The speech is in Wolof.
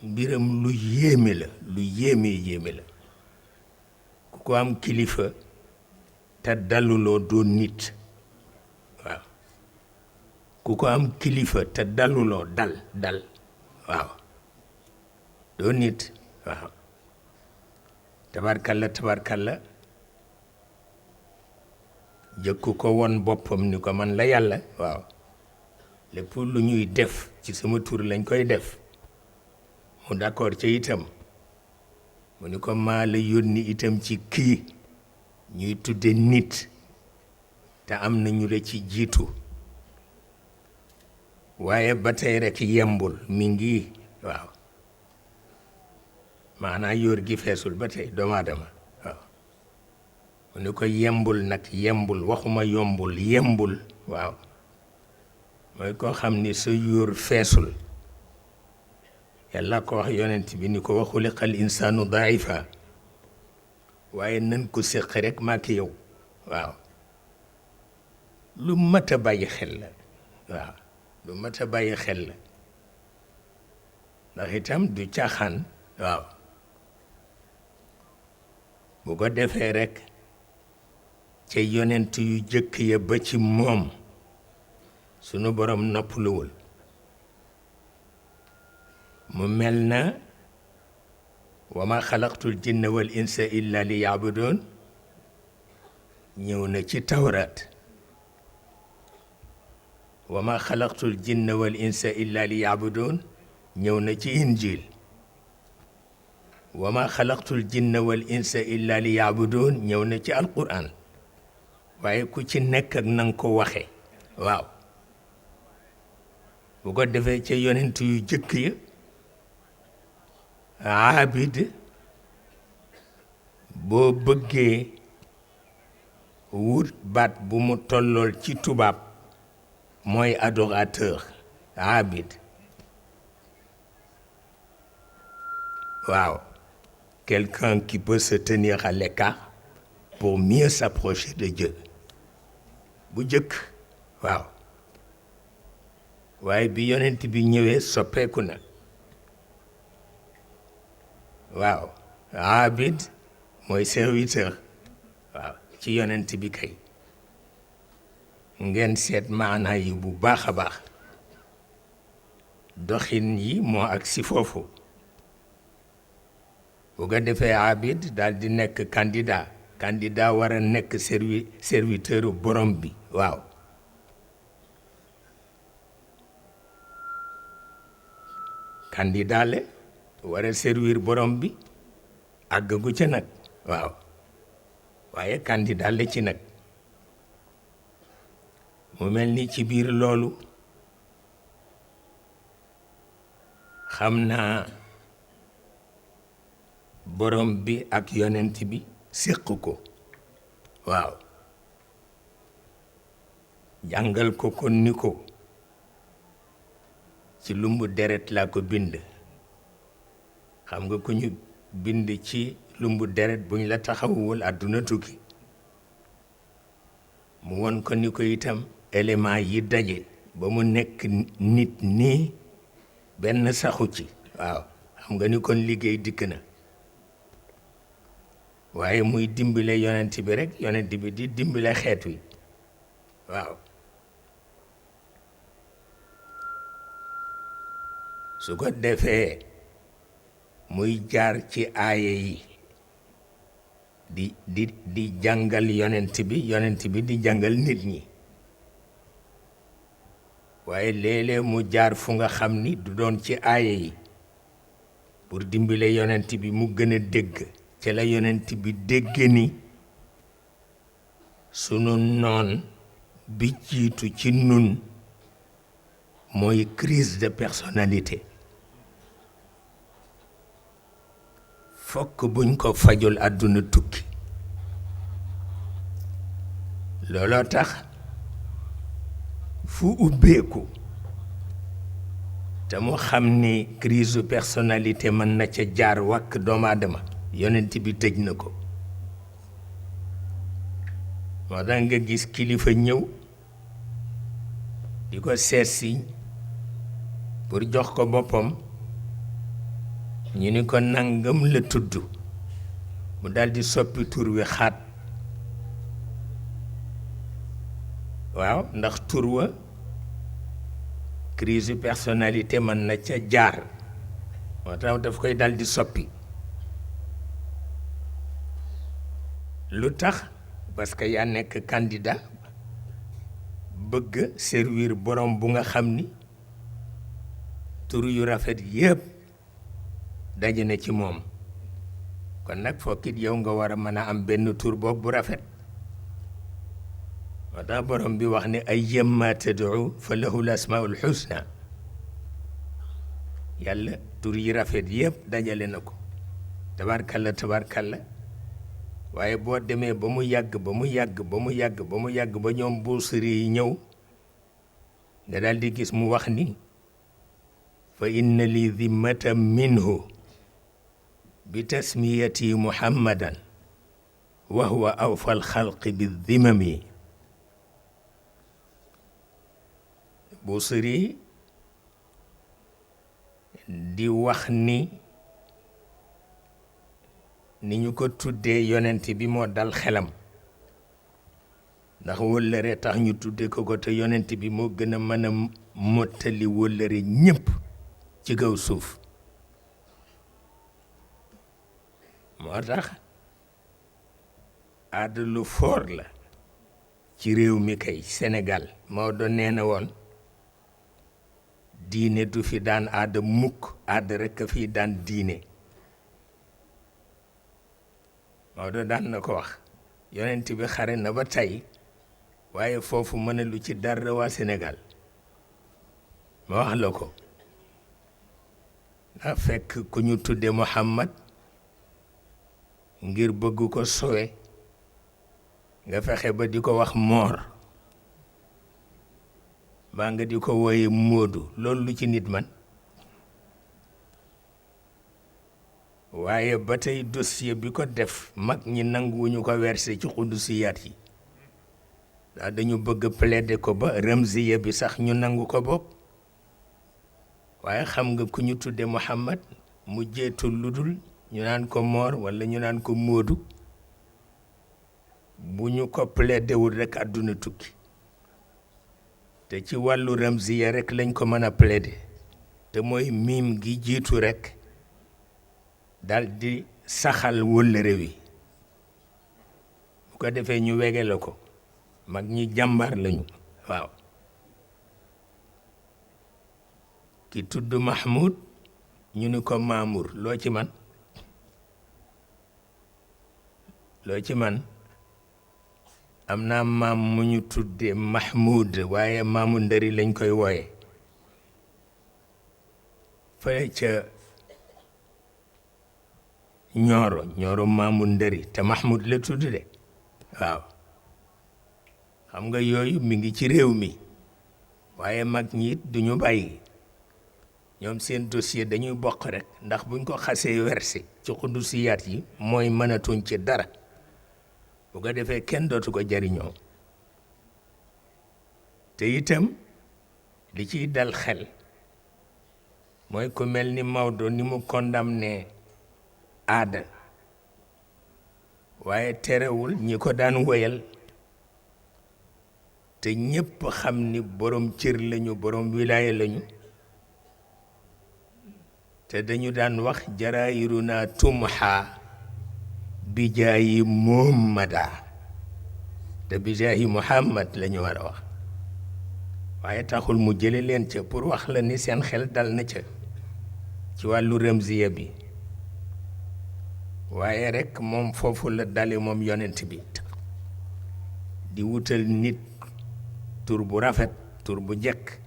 mbiram lu yéeme la lu yéeme la ku ko am kilifa te daluloo doo nit waaw ku ko am kilifa te daluloo dal waaw doo nit waaw tabarkalla jëkku ko won boppam ni ko man la yàlla waaw lépp lu ñuy def ci sama tur lañ koy def mu d'accord ca itam mu ni ko maa la yónni itam ci kii ñuy tudde nit te am na ñu la ci jiitu waaye ba tey rek yembul mi ngi waaw maanaa yóor gi feesul ba tey doomu aadama waaw mu ni ko yembul nag yembul waxuma yombul yembul waaw mooy koo xam ni sa yóor feesul yàlla ko wax yonent bi ni ko wa xuliqal insaanu daifa waaye nan ko séq rek maak yow waaw lu mat a bàyyi xel la waaw lu mat a bàyyi xel la ndax itam du caaxaan waaw bu ko defee rek ca yonent yu jëkk ya ba ci moom sunu borom noppaluwul mu mel na wa ma xalaqtul jinna wal insa illa li yaabudoon ñëw na ci tawraat wa ma xalaqtul jinna wal insa illa li yaabudoon ñëw na ci injil wa ma xalaqtul jinna wal insa illa li yaabudoon ñëw na ci alquran waaye ku ci nekk ak nanga ko waxe waaw bu ko defee ca yonent yu jëkk ya aabid boo bëggee wut baat bu mu tollool ci tubaab mooy adorateur aabid waaw quelqu'un qui peut se tenir à l'écart pour mieux s'approcher de Dieu bu jëkk waaw waaye bi yonent bi ñëwee soppeeku na waaw abid mooy serviteur waaw ci yonent bi kay ngeen seet maanaa yi bu baax a baax doxin yi moo ak si foofu bu ko defee abid daal di nekk candidat war a nekk serviteur borom bi waaw candidat la war a servir borom bi àggagu ca nag waaw waaye candidat la ci nag mu mel ni ci biir loolu xam naa borom bi ak yonent bi séq ko waaw jàngal ko kon ni ko ci lumbu deret laa ko bind xam nga ku ñu bind ci lumbu deret buñ la taxawul àdduna tukki mu won ko ni ko itam élément yi daje ba mu nekk nit nii benn saxu ci waaw xam nga ni kon liggéey dikk na waaye muy dimbale yonent bi rek yonent bi di dimbale xeet wi waaw su ko defee muy jaar ci aaya yi di jàngal yonent bi di jàngal nit ñi waaye léeg-léeg mu jaar fu nga xam ni du doon ci aaya yi pour dimbale yonent bi mu gën a dégg ci la yonent bi dégg ni sunu noon bi jiitu ci nun mooy crise de personnalité fokk buñ ko fajul àdduna tukki looloo tax fu ubbeeku te mu xam ni crise de personnalité mën na ca jaar wàkk doomu aadama yonent bi tëj na ko moo tax nga gis kilifa ñëw di ko seet si pour jox ko boppam ñu ni ko nangam la tudd mu daldi soppi tur wi xaat waaw ndax tur wa crise personnalité mën na ca jaar moo tax daf koy daldi soppi lu tax parce que yaa nekk candidat bëgg servir borom bu nga xam ni tur yu rafet yépp daje na ci moom kon nag fokkit yow nga war a mën a am benn tur boobu bu rafet moo tax borom bi wax ne ay yemma tad'u fa lahu l asmaul husna yàlla tur yi rafet yépp dajale na ko tabarkalla tabarkalla waaye boo demee ba mu yàgg ba ñoom buusiri yi ñëw nga daal di gis mu wax ni fa inna li dimmatan minhu bi tasmiyati muhammadan wa huwa awfa alxalqi bi dimami buusiri di wax ni ñu ko tuddee yonent bi moo dal xelam ndax wëllëre tax ñu tuddee ko te yonent bi moo gën a mën a mottali wëllëre ñépp ci kaw suuf moo tax aada lu foor la ci réew mi kay Sénégal Maodo nee na woon diine du fi daan aada mukk aada rekk a fi daan diine Maodo daan na ko wax yonent bi xare na ba tey waaye foofu mën a lu ci dara waa Sénégal ma wax la ko ndax fekk ku ñu tudde Muhammad ngir bëgg ko sowe nga fexe ba di ko wax moor baa nga di ko wooye Moodu loolu lu ci nit man waaye ba tey dossier bi ko def mag ñi nanguwuñu ko versé ci xudusiyaat yi ndax dañu bëgg plaider ko ba ramziya bi sax ñu nangu ko bopp waaye xam nga ku ñu tudde Muhammad mu jeetul lu dul ñu naan ko moor walla ñu naan ko Moodu bu ñu ko plaider wul rekk àdduna tukki te ci wàllu ramziya rekk lañ ko mën a plaider te mooy miim gi jiitu rekk dal di saxal wëllëre wi bu ko defee ñu wege la ko mag ñi jàmbaar lañu waaw ki tudd Mahmoud ñu ni ko Mamour loo ci man am naa maam mu ñu tuddee Mahmoud waaye maamu ndëri lañ koy wooye fële ca ñooro maamu ndëri te Mahmoud la tudd de waaw xam nga yooyu mi ngi ci réew mi waaye mag ñi it duñu bàyyi ñoom seen dossier dañuy bokk rek ndax buñ ko xasee versé ci xudusiyaat yi mooy mënatuñ ci dara bu ko defee kenn dootu ko jariñoo te itam li ciy dal xel mooy ku mel ni Maodo ni mu condamné aada waaye terewul ñi ko daan woyal te ñépp xam ni borom cër lañu borom wilaaya lañu te dañu daan wax jaraayiruna tumha bijaayi Muhammada te bijaayi Muhammad lañu war a wax waaye taxul mu jële leen ca pour wax la ni seen xel dal na ca ci wàllu ramziya bi waaye rekk moom foofu la dale moom yonent bi di wutal nit tur bu rafet tur bu jekk